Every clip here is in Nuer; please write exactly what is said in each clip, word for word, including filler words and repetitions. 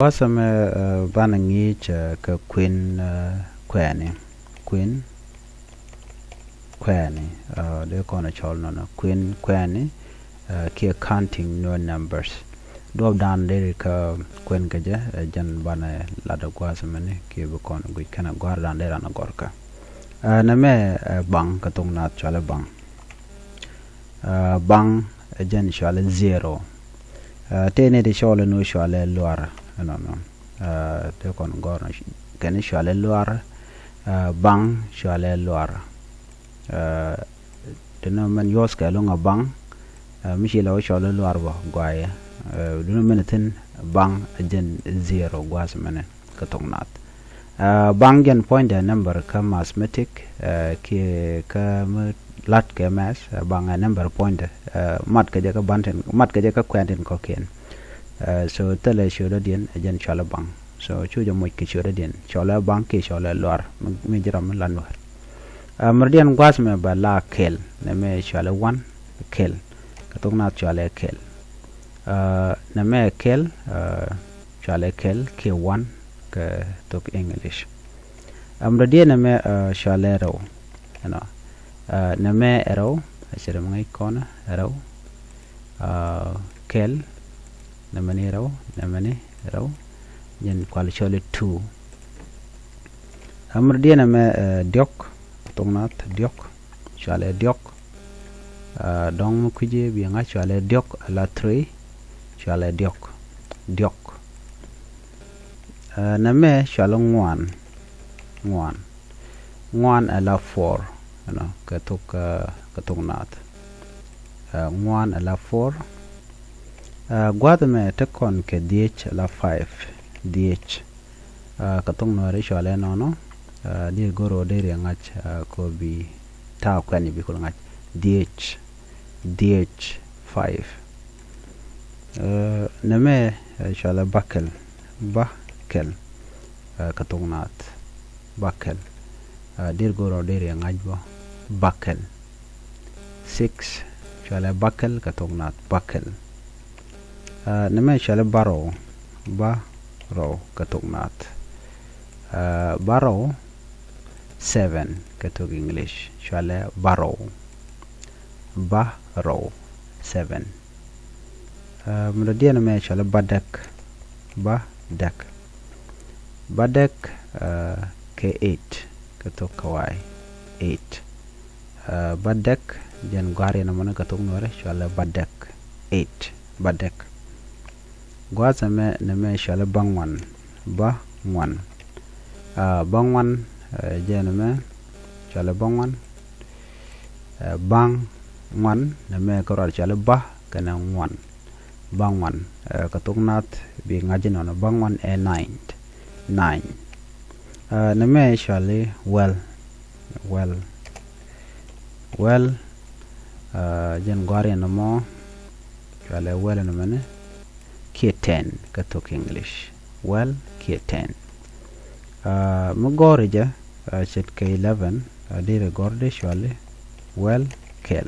Gua̱a̱th ɛmɛ banɛ ŋi̱i̱c kɛ kuën kuɛɛni. Kuën kuɛɛni dee kɔn cɔl nɔnɔ kuën kuɛɛni. Kiɛ counting Nuer numbers. Duɔ̱ɔ̱p dan deri kä kuën kɛ jɛ jɛn banɛ lat ɛ gua̱a̱th ɛmɛni kiɛ bi kɔn guic kɛnɛ gɔ̱a̱r dan deri an gɔ̱r kä. Nɛmɛ baŋ kɛ thok naath cɔalɛ baŋ. Baŋ ɛ jɛn cɔalɛ zero. Tëë ni ti cɔɔlɛ nu cɔalɛ luar ɛnɔnɔ. Tëë kɔn gɔr kɛn cɔalɛ luar. Baŋ cɔalɛ luar. Ti ni mɛn yuɔth kɛ luŋ a baŋ. Mi ci lɛ wä cɔalɛ luar bä guayɛ. Duni mɛn thin baŋ ɛ jɛn zero gua̱a̱th mɛnɛ. Kä thok naath. Baŋ jɛn puɔ̱nydɛ number kä mathematic kiɛ kä mi lat kɛ math. Baŋ ɛ number puɔ̱nydɛ mat kɛ jɛ kä bantin mat kɛ jɛ kä kuɛntin kɔkiɛn. So thilɛ ciötdä diɛn ɛ jɛn cɔalɛ baŋ. So cu jɛ moc kɛ ciötdä diɛn cɔalɛ baŋ kiɛ cɔalɛ luar mi ji̱ ram mi lat nuäär. Mɛrdiɛn gua̱a̱th mɛ ba la kɛl nɛmɛ cɔalɛ wan kɛl. Kä thok naath cɔalɛ kɛl. Nɛmɛ kɛl cɔalɛ kɛl kiɛ wan kɛ thok English. Ɛmɛ dɔ̱diɛn nɛmɛ cɔalɛ rɛw. Ɛnɔ nɛmɛ ɛ rɛw. Ɛ cɛ rɛ mi ŋäc kɔn ɛ rɛw. Kɛl nɛmɛ ni rɛw nɛmɛ ni rɛw. Jɛn kual cɔalɛ two. Ɛmɛ dɔ̱diɛn nɛmɛ diɔ̱k. Thok naath diɔ̱k. Cɔalɛ diɔ̱k. Dɔ̱ŋ mi kui̱ci bi ŋa̱c cɔalɛ diɔ̱k ala three. Cɔalɛ diɔ̱k. Diɔ̱k. Nɛmɛ cɔalɛ ŋuan. Ŋuan. Ŋuan ala four. Ɛnɔ kɛ thok kɛ thok naath. Ŋuan ala four. Gua̱a̱th ɛmɛ te kɔn kɛ dhiec ala five. Dhiec. Kä thok nuääri cɔalɛ nɔnɔ. Dier go̱r ɣöö dee riɛ ŋa̱c kɔ bi ta̱a̱ kuɛn i̱ bi kul ŋa̱c. Dhiec. Dhiec. Five. Nɛmɛ cɔalɛ bakɛl. Bakɛl. Kä thok naath. Bakɛl. Dier go̱r ɣöö dee riɛ ŋa̱c bä. Bakɛl. Six. Cɔalɛ bakɛl kä thok naath. Bakɛl. Nɛmɛ cɔalɛ barɔw. Barɔw kä thok naath. Barɔw. Seven kä thok English. Cɔalɛ barɔw. Barɔw. Seven. Mɛ dɔ̱diɛn mɛ cɔalɛ badäk. Badäk. Badäk kɛ eight kä thok kawai. Eight. Badäk jɛn gua̱a̱r yɛn ɛmɔni kɛ thok nuɔri cɔalɛ badäk. Eight. Badäk. Gua̱a̱th ɛmɛ nɛmɛ cɔalɛ baŋuan. Baŋuan. Baŋuan jɛn ɛmɛ cɔalɛ baŋuan. Baŋuan nɛmɛ kä ruar cɔalɛ ba kɛnɛ ŋuan. Baŋuan. Kä thok naath bi ŋa̱c inɔnɔ baŋuan ɛ nine. Nine. Nɛmɛ cɔalɛ wäl. Wäl. Wäl. Jɛn gua̱a̱r yɛn ɛmɔ cɔalɛ wäl ɛnɛmɛni kiɛ ten kä thok English. Wäl kiɛ ten. Mi gɔ̱ri jɛ ce̱tkɛ eleven. Deri gɔ̱r dee cɔalɛ wäl kɛl.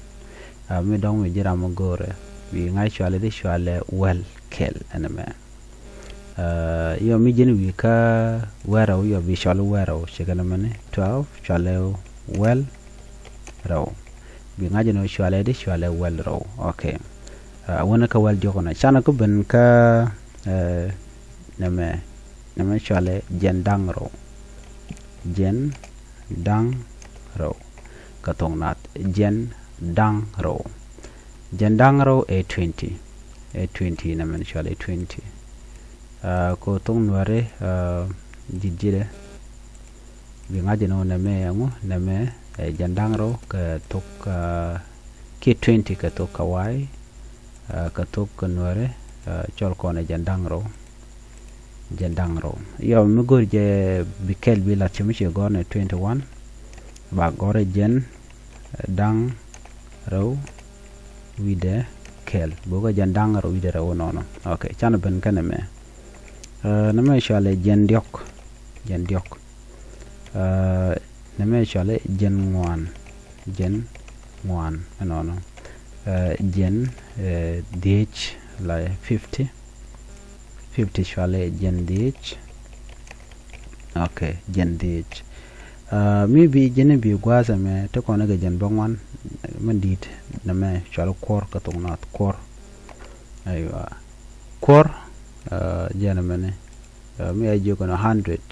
Mi dɔ̱ŋ mi ji̱ ram mi go̱rɛ bi ŋa̱c cɔalɛ dee cɔalɛ wäl kɛl ɛnɛmɛ. Yɔ mi ji̱n wi̱i̱ kä wɛrɛw yɔ bi cɔl wɛrɛw cikɛ nɛ mɛni twelve cɔalɛ wäl rɛw. Bi ŋa̱c ni cɔalɛ di cɔalɛ wäl rɛw. Ok. Wäni kä wäl diɔk nɔ canɛ kä ben kä nɛmɛ nɛmɛ cɔalɛ jiɛn da̱ŋ rɛw. Jiɛn da̱ŋ rɛw. Kä thok nath jiɛn da̱ŋ rɛw. Jiɛn da̱ŋ rɛw ɛ twenty. Ɛ twenty nɛmɛ ni cɔalɛ twenty. Kä thok nuäri ji̱t ji̱tɛ. Bi ŋa̱c ni wä nɛmɛ ɛŋu nɛmɛ ɛ jiɛn da̱ŋ rɛw kɛ thok kiɛ twenty kɛ thok kawai. Kä thok kä nuäri cɔl kɔn ɛ jiɛn da̱ŋ rɛw. Jiɛn da̱ŋ rɛw yɔ mi go̱r jɛ bi kɛl bi lath cɛ mi ci gɔ̱r ni twenty one. Ba gɔ̱r ɛ jiɛn da̱ŋ rɛw wi̱dɛ kɛl bokɛ jiɛn da̱ŋ rɛw wi̱dɛ rɛw nɔnɔ. Ok canɛ ben kɛnɛ mɛ. Nɛmɛ cɔalɛ jiɛn diɔk. Jiɛn diɔk. Nɛmɛ cɔalɛ jiɛn ŋuan. Jiɛn ŋuan ɛnɔnɔ. Jiɛn dhiec la fifty. fifty cuali jɛn dhiec. Ok, jɛn dhiec. Mi bi jɛn bi gua̱a̱th ɛmɛ ti kɔn kɛ jɛn bäŋuan. Min di̱i̱t nɛmɛ cuali kuɔr kɛ thok nath, kuɔr. Aywa. Kuɔr, jɛn ɛmɛni. Mi a jiök kɔn hundred,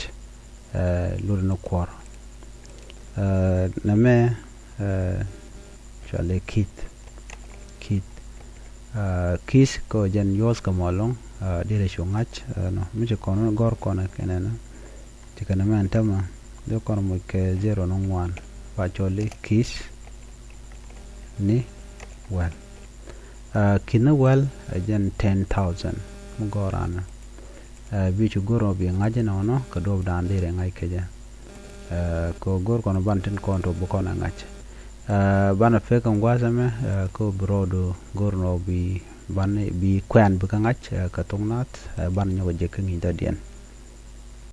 lut ni kuɔr. Nɛmɛ cuali kith, kith. Kith kɔ jɛn yuɔth kɛ mɔ loŋ. Dirɛ cu ŋa̱c nɔ mi ci kɔn gɔr kɔn kɛnɛ nɔ. Ci kɛn mɛn tämɛ dee kɔn muc kɛ zero ni ŋuan. Ba cɔl i̱ kith ni wäl. Kith ni wäl ɛ jɛn ten thousand mi gɔr anɔ. Bi cu go̱r mɔ bi ŋa̱c inɔnɔ kɛ duɔp dan dee rɛ ŋa̱c kɛ jɛ. Kɛ go̱r kɔn ban tin kɔn to bi kɔn ɛ ŋa̱c. Banɛ pek kɛ ŋua̱th ɛmɛ kɛ bi rɔɔdu go̱r nɔ bi ban bi kuɛn bi kɛ ŋa̱c kɛ thok nath. Ban nyɔk jɛ kä ŋi̱i̱c dɔ̱diɛn.